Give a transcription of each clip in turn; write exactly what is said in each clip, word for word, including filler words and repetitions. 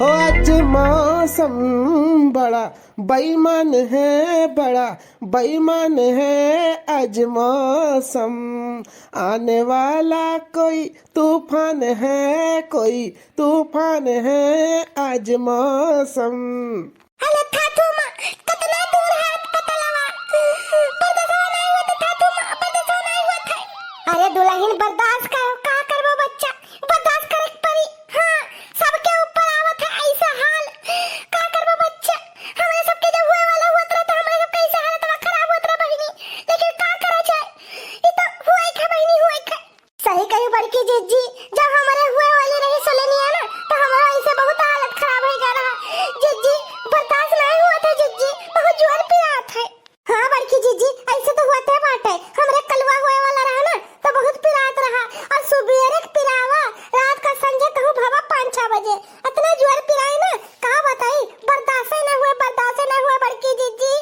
हो आज मौसम बड़ा बेईमान है, बड़ा बेईमान है आज मौसम। आने वाला कोई तूफान है, कोई तूफान है आज मौसम। अरे थाथू माँ, कतना दूर है अस्पतालवा? बर्दाश्त नहीं होत थाथू माँ, बर्दाश्त नहीं होत है। अरे दुलहिन, बर्दाश्त करो, का करबो बच्चा, बर्दाश्त करे के पड़ी। हाँ, सबके ऊपर आवत है ऐसा हाल, का करबो बच्चा? हमरे सबके जब हुए वाला होत रहा तो हमरे सबके ऐसा हालतवा खराब होत रहा बहिनी, लेकिन का करा जाए, ई तो हुए के बहिनी, हुए के। सही कही बड़की जिज्जी, जब हमरे हुए वाली रही सोलेनिया ना, तो हमरा ऐसे बहुत हालत खराब होइ गा रहा। जिज्जी, बर्दाश्त नहीं हुआ था जिज्जी, बहुत जोर पिरात है। हाँ बड़की जिज्जी, ऐसे तो होते बाटे। हमरे कलवा हुए वाला रहा ना, तो बहुत पिरात रहा, और सुबेरे के पिरावा, रात का संझे कहूँ भवा पाँच छह बजे, इतना जोर पिराए ना, का बताई, बर्दाश्त ही ना हुए, बर्दाश्त ही ना हुए बड़की जिज्जी।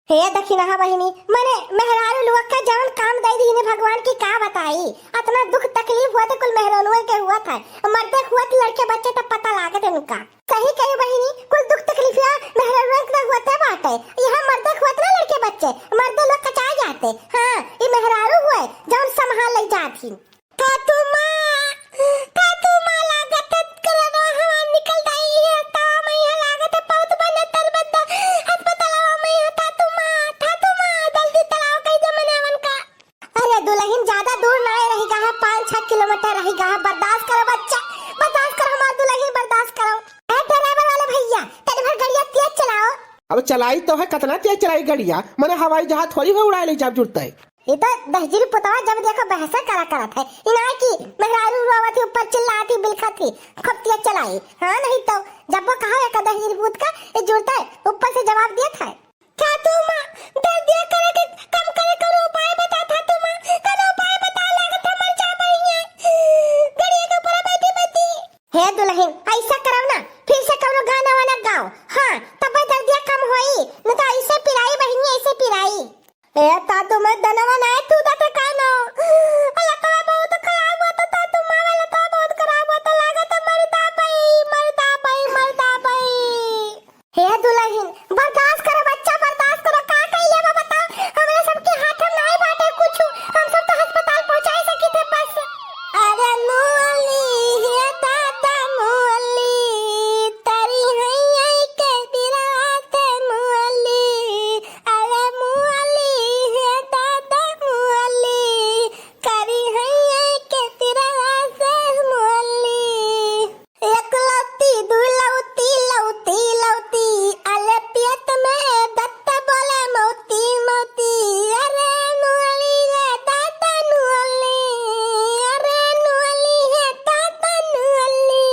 हे दखिनहा बहिनी, मने मेहरारू लोग का जवन काम दे दीने भगवान की का बताई, अतना दुख तकलीफ हुआ थे कुल मेहरानुअन के हुआ था, मर्दे हुआ थे लड़के बच्चे तब पता लागत है उनका। सही कही बहिनी, कुल दुख तकलीफिया मेहरानुअन के हुआ थे बाटे, यहाँ मर्दे हुआ थे ना लड़के बच्चे, मर्दे लोग कचाए जाते। हाँ, ये मेहरारू हुए जवन संभाल ले जात ही। खातू माँ, खातू माँ, लागत है कोरोना हवा निकल गई है, तो मैं यहाँ लागत है बहुत बने तलबद्दा अस्पतालवा में है। खातू माँ, खातू माँ, जल्दी तलाव कई दे मने अवन का। अरे दुलहिन, ज्यादा दूर ना रही गा है, पाँच छह किलोमीटर रही गा है। बर्दाश्त करो बच्चा, बर्दाश्त करो हमार दुलहिन, बर्दाश्त करो। ए ड्राइवर वाले भैया, तनी भर गड़िया तेज चलाओ। अब चलाई तो है, कतना तेज चलाई गड़िया, मने हवाई जहाज थोड़ी हो उड़ाए ले जाब जुड़ता है। ये तो दहिजरी पुतवा जब देखो बहसे करा करत है। इनाय की मेहरारू रोवत ही, ऊपर चिल्लात ही, बिलखत ही, खूब तेज चलाई। हाँ, नहीं तो जब वो कहा एक दहिजरी पूत का, ये जुड़ता है, ऊपर से जवाब दिया था। खातू माँ, दर्दिया करे के कम करे कौनो उपाय बता, खातू माँ, कौनो उपाय बता, लागत है मर जा बहिनिया। गड़िया के ऊपर बैठी बैठी। हे दुलहिन, ऐसा करब ना, फिर से कौनो गाना वाना गाओ। हाँ, तब दर्दिया कम होई, न तो ऐसे पिराई बहिनी, ऐसे पिराई। ए, तातू मैं दनवा ना है, तू दा ठिकानो। लकवा बहुत खराब होता, तातू माँ वाला तो बहुत खराब होता, लागत है मरता पई, मरता पई, मरता पई। हे दुलहिन, बर्दाश्त करो बच्चा, बर्दाश्त करो, का कइले बा बताओ, हमरे सबके हाथ में नाई बाटे कुछ, हम सब तो अस्पताल पहुँचाई सकी थे बस। अरे मुअली, हे दादा मुअली, तरी हैया के बिराते मुअली, अरे मुअली, हे दादा मुअली, करी हैया के बिराते मुअली। एक लौती, दू लौती, लौती, लौती, अले पियत में दत्त बोले मौती, मौती। अरे नुअली रे दादा नुअली, अरे नुअली हे दादा नुअली।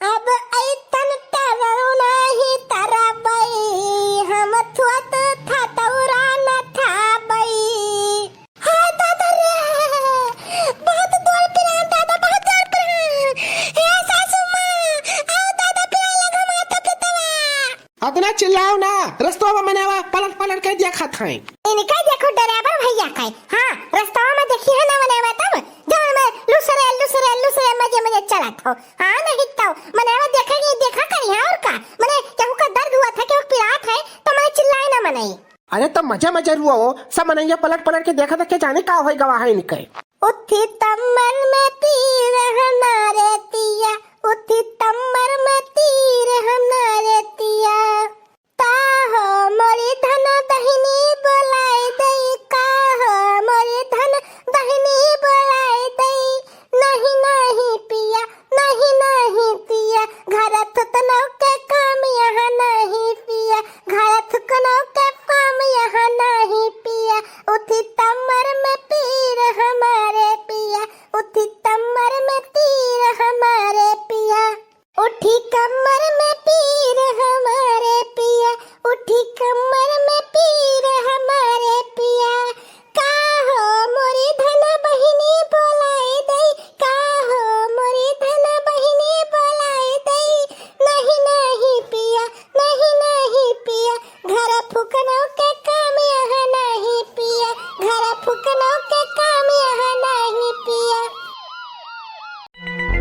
अब ऐतन तरौ नाही तरबई, हम थुअत थतौरा न थाबई। हाय दादा रे, बहुत जोर पिरान दादा, बहुत जोर पिरान। हे सासू माँ, आओ दादा पिरान लगा माता पितवा। अतना चिल्लाओ ना, रस्तवा में मनेवा पलट पलट के देखत हैं। इनका देखो ड्राइवर भैया का, हाँ, रस्तवा में देखी है ना मनेवा तब, जब मैं लुसरे लुसरे लुसरे मजे मजे चलत हो, हाँ नहीं तो मनेवा देखे नहीं देखा करी है और का, मने केहू का दर्द हुआ था, केहू पिरात है तो मने चिल्लाए ना मनई। अरे तो मजे मजे रुओ, सब मनैया पलट पलट के देखा था, के जाने का होई गवा है इनके। उठी तम्बर में पीर हमारे पिया, उठी तम्बर में पीर हमारे पिया। का हो मोरी धन बहिनी बोलाए दई, का हो मोरी धन बहिनी बोलाए दई। नहीं नहीं पिया, नहीं नहीं पिया, घर थुकनो के काम यहाँ नहीं पिया, घर थुकनो के काम यहाँ नहीं पिया। उठी तम्बर में पीर हमारे पिया, उठी तम्बर में पीर हमारे पिया। उठी कमर में पीर हमारे पिया, उठी कमर में पीर हमारे पिया। का हो मोरी धन बहिनी बोलाए दई, का हो मोरी धन बहिनी बोलाए दई। नहीं नहीं पिया, नहीं नहीं पिया, घर फुकनो के काम यहाँ नहीं पिया, घर फुकनो के काम यहाँ नहीं पिया।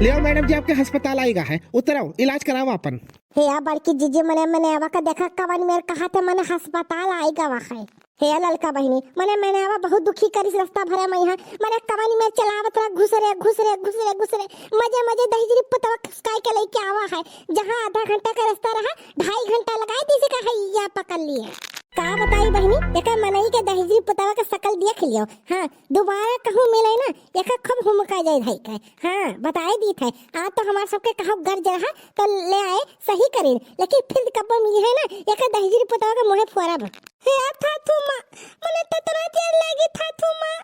लियो मैडम जी, आपके अस्पताल आइगा है, उतरव, इलाज कराव आपन। हे या बड़की जीजी, मने, मने आवा का देखा कवन मेर कहा थे, मने अस्पताल आइगा वा है। हे या ललका बहिनी, मने, मने आवा बहुत दुखी करिस रस्ता भरे मा इहाँ, मने कवन मेर चलावत रहा, घुसरे, घुसरे, घुसरे, घुसरे, मजे, मजे दहिजरी पुतवा खसकाई के लइके आवा है, जहाँ आधा घंटा का रस्ता रहा, ढाई घंटा लगाए दिस का है, या पकड़ लिए। का बताई बहिनी, एकर मनई के दहिजरी पुतवा के सकल देख लियो। हाँ, दोबारा कहूँ मिले ना, एकर खूब हुमका जाए धाई के। हाँ, बताए दीत है, आ तो हमार सबके कहा गर्ज रहा, तो ले आए, सही करीन, लेकिन फिर कब्बो मिली है ना, एकर दहिजरी पुतवा के मुँहे फोरब। हे आ थाथू माँ, मने ततना देर लागी थाथू माँ,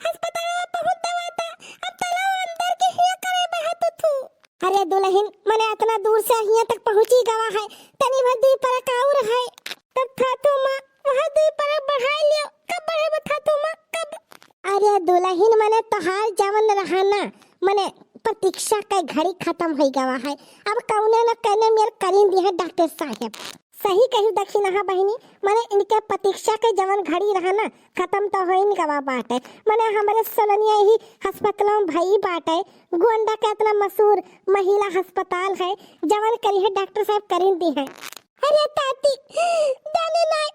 अस्पताल में पहुँच दवा था, अब तलाव अंदर के हिया करे बहा तो थू। अरे दुलहिन, मने अतना दूर से हियाँ तक पहुँची गवा है, तनी भर दुई परक आउर है। तब थाथू माँ, वहाँ दुई परक बढ़ाई लियो। कब बढ़ेबो थाथू माँ, कब? अरे दुलहिन, मने तोहार जवन रहा ना, मने प्रतीक्षा के घड़ी खतम होइ गवा है। अब कउने न कउने मेर करीन दिहे डॉक्टर साहेब। सही कही दखिनहा बहिनी, मने इनके प्रतीक्षा के जवन घड़ी रहा ना, खतम तो होइन गवा बाटे। मने हमरे सलनिया यही अस्पतालों भई बाटे। गोंडा के अतना मशहूर महिला अस्पताल है, जवन करिहे डॉक्टर साहेब करीन दिहे। अरे ताती, जाने नाय,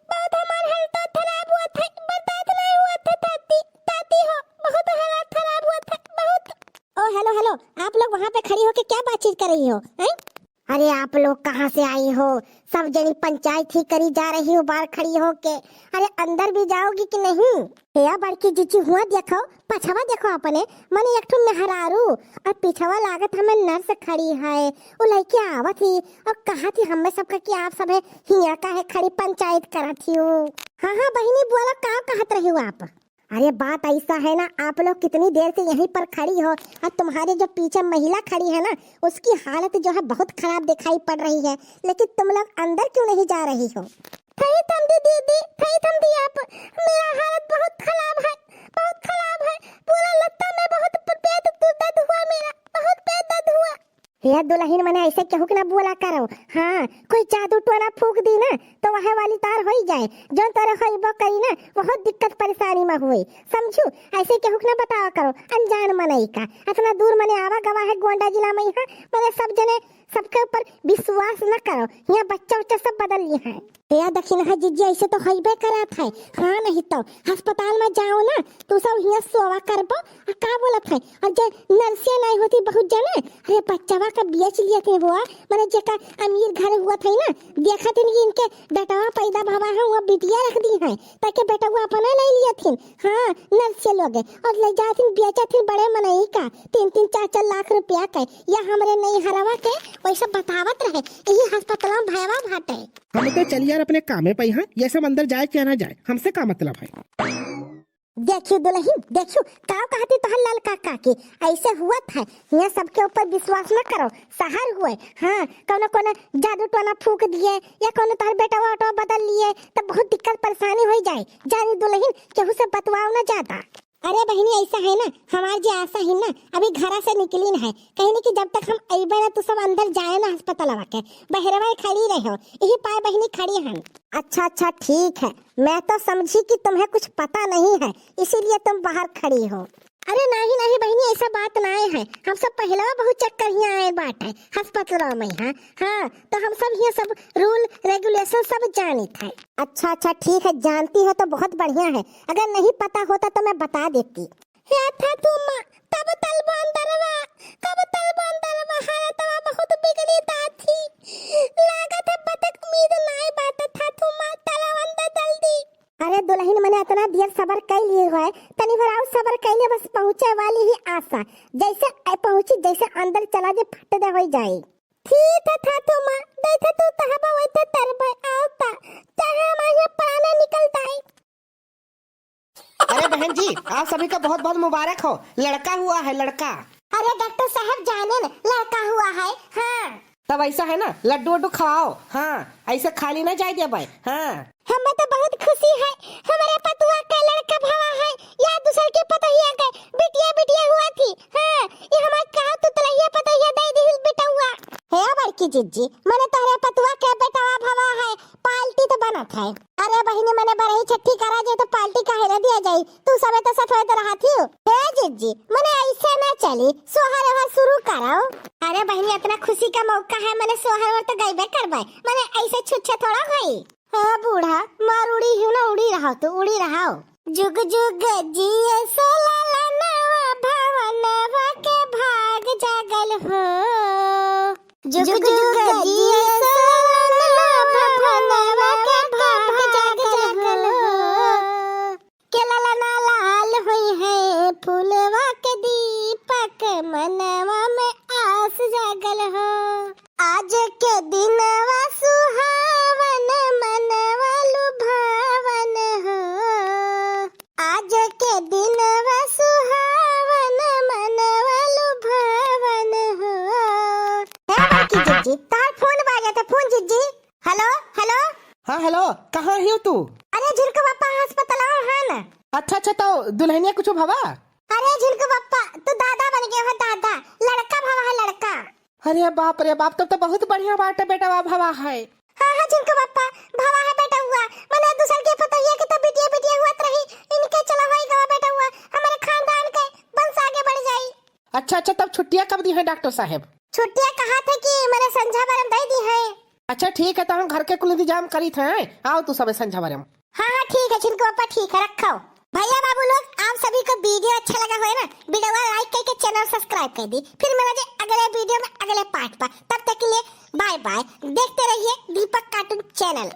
बहुत हमार हालत खराब हुआ था, बर्दाश्त नहीं हुआ था ताती, ताती हो, बहुत हालत खराब हुआ था, बहुत। ओ हेलो, हेलो, आप लोग वहाँ पे खड़ी होके क्या बातचीत कर रही हो, हैं? अरे आप लोग कहाँ से आई हो? सब जनी पंचायत ही करी जा रही हो बाहर खड़ी होके। अरे अंदर भी जाओगी कि नहीं? हे या बड़की जीजी हुआ देखो, पछवा देखो अपने, मने एक ठो मेहरारू और पिछवा लागत हमें नर्स खड़ी है। वो लइके आवत ही और कहा थी हमें सबका कि आप सब है हिया का है खड़ी पंचायत करत ही हो। हाँ, हाँ बहिनी बोला, का कहत रही हो आप? अरे बात ऐसा है ना, आप लोग कितनी देर से यहीं पर खड़ी हो और तुम्हारे जो पीछे महिला खड़ी है ना, उसकी हालत जो है बहुत खराब दिखाई पड़ रही है, लेकिन तुम लोग अंदर क्यों नहीं जा रही हो? थई थम दी दीदी, थई थम दी आप, मेरा हालत बहुत खराब है, बहुत खराब है, पूरा लत्ता में बहुत प-, पेट दु-, दर्द हुआ मेरा, बहुत पेट दर्द हुआ। हे दुलहिन, मने ऐसे केहू के ना बोला करो। हाँ, कोई जादू टोना फूंक दी ना, तो वह वाली तार होई जाए, जो तोरे होइबो करी ना, बहुत दिक्कत परेशानी में हुए, समझू? ऐसे केहू के ना बतावा करो, अनजान मनई का। अतना दूर मने आवा गवा है गोंडा जिला में, यहाँ मने सब जने सबके ऊपर विश्वास न करो, यहाँ बच्चा उच्चा सब बदल लिए हैं। या दखिनहा जीजी, ऐसे तो होइबे करत है। हाँ, नहीं तो अस्पताल में जाओ ना, तू सब हियाँ सोवा करबो, आ का बोलत है? और जे नर्सिया नहीं होती बहुत जने, अरे बच्चवा का बेच लियत है वो, मने जेका अमीर घर हुआ था ना, देखत है कि इनके बेटवा पैदा भवा है, वो बिटिया रख दी है, ताकि बेटवा अपना ले लियत है। हाँ, नर्सिया लोग और ले जात है, बेचत है बड़े मनई का, तीन तीन चार चार लाख रुपया के। या हमरे नहीं हरवा के वैसे बतावत रहे, यही अस्पताल में भयवा भाटे। हम तो चल यार अपने कामे पे, यहाँ ये सब अंदर जाए क्या ना जाए, हमसे का मतलब है? देखियो दुलहिन, देखियो, का कहती तोहर ललका काकी, ऐसे हुआ था, यहाँ सबके ऊपर विश्वास न करो, शहर हुए, हाँ, कौनो, कौनो जादू टोना फूंक दिए, या कौनो तोहर बेटवा वेटवा बदल लिए, तो बहुत दिक्कत परेशानी हो जाए। जानी दुलहिन, केहू से बतवाओ ना ज्यादा। अरे बहिनी, ऐसा है ना, हमार जे आशा ही ना, अभी घरा से निकली न है, कहीं कि जब तक हम अइबे ना, तू सब अंदर जाए ना अस्पतालवा के, बहरवा खड़ी रहो, यही पाए बहिनी खड़ी हन। अच्छा, अच्छा, ठीक है, मैं तो समझी कि तुम्हें कुछ पता नहीं है, इसीलिए तुम बाहर खड़ी हो। अरे नहीं, नहीं बहिनी, ऐसा बात नाय है, हम सब पहलवा बहुत चक्कर हियाँ आए बाटे अस्पतालवा में, हाँ, हाँ, तो हम सब हियाँ सब rule regulation सब जानित है। अच्छा, अच्छा, ठीक है, जानती हो तो बहुत बढ़िया है, अगर नहीं पता होता तो मैं बता देती। हे थाथू माँ, कब तलबो अंदरवा, कब तलबो अंदरवा, हालतवा बहुत बिगड़ी ताथी। लागत है बतक उम्मीद नाय बात थाथू माँ, तलबो अंदर जल्दी। अरे दुलहिन, मने अतना देर सबर कइ लिए है, तनी भर आउ सबर कइ लिए, बस पहुँचे वाली ही आशा। जैसे ए पहुँची, जैसे अंदर चला जे फट दे होइ जाए। ठीक है थाथू माँ, जैसे तू कहबा वैसे तरबे, आओ ता, चाहे हमारे प्राण निकल जाए। अरे बहन जी, आप सभी का बहुत बहुत मुबारक हो, लड़का हुआ है, लड़का। अरे डॉक्टर साहब जाने न, लड़का हुआ है। हाँ। तब ऐसा है ना, लड्डू वड्डू खवाओ। हाँ, ऐसे खाली ना जाए दे भाई। हाँ। हमें तो बहुत खुशी है, हमारे पतुआ का लड़का भवा है, या दूसर के पतोहिया के बिटिया बिटिया हुआ थी। हाँ, ये हमारे कहा तुतलैया पतोहिया दे दी बेटौआ। हे बड़की जिज्जी, मने तोहरे पतुआ के बेटवा भवा है, पार्टी तो बनत है। अरे बहिनी, मने बरही छट्ठी करा जाए तो पार्टी काहे ना दिया जाई? तू सबे तो सथवे तो रहत हियो। हे जिज्जी, मने ऐसे ना चली, सोहर ओहर शुरू कराओ। अरे बहिनी, इतना खुशी का मौका है, मने सोहर ओहर तो गइबे करबे, मने ऐसे छुच्छे थोड़ा होई। हाँ बूढ़ा, मार उड़ी हियो ना, उड़ी रहाओ तो उड़ी रहाओ। जुग जुग जिए सो ललनवा, भवनवा के भाग जागल हो। जुग जुग जिए सो ललनवा, भवनवा के भाग जागल हो। के ललना लाल होई है, फूलवा के दीपक मनवा में आस जागल हो। आज के दिनवा सुहावन, मनवा लुभावन हो। आज के दिनवा सुहावन, मनवा लुभावन हो। हे बड़की जिज्जी, तार फोन बाजत है, फोन जिज्जी। हेलो, हेलो। हाँ हेलो, कहाँ हियो तू? अरे झिनकू बप्पा, अस्पतालवा है ना। अच्छा अच्छा, तो दुल्हनिया कुछ भवा? अरे झिनकू बप्पा, तू दादा बन गया है दादा, लड़का भवा है लड़का। अरे बाप रे बाप, तब तो बहुत बढ़िया बात है बेटवा भवा है। हाँ हाँ झिनकू बप्पा, भवा है बेटवा, मने दूसर के पतोहिया के तो बिटिया बिटिया हुआ रही, इनके चला होई गवा बेटवा, हमारे खानदान के वंश आगे बढ़ जाई। अच्छा अच्छा, तब छुट्टिया कब दिहे डॉक्टर साहेब? छुट्टिया कहा थे कि मने संझा बरम दे दिहे। अच्छा ठीक है, तो हम घर के कुल इंतजाम करी थे, आओ तू सबे संझा बरम। हाँ हाँ ठीक है झिनकू बप्पा, ठीक है, रखो। भैया बाबू लोग, आप सभी को वीडियो अच्छा लगा होए ना, वीडियो को लाइक करके चैनल सब्सक्राइब कर दी। फिर मिला जाए अगले वीडियो में अगले पार्ट पर, तब तक के लिए बाय बाय। देखते रहिए दीपक कार्टून चैनल।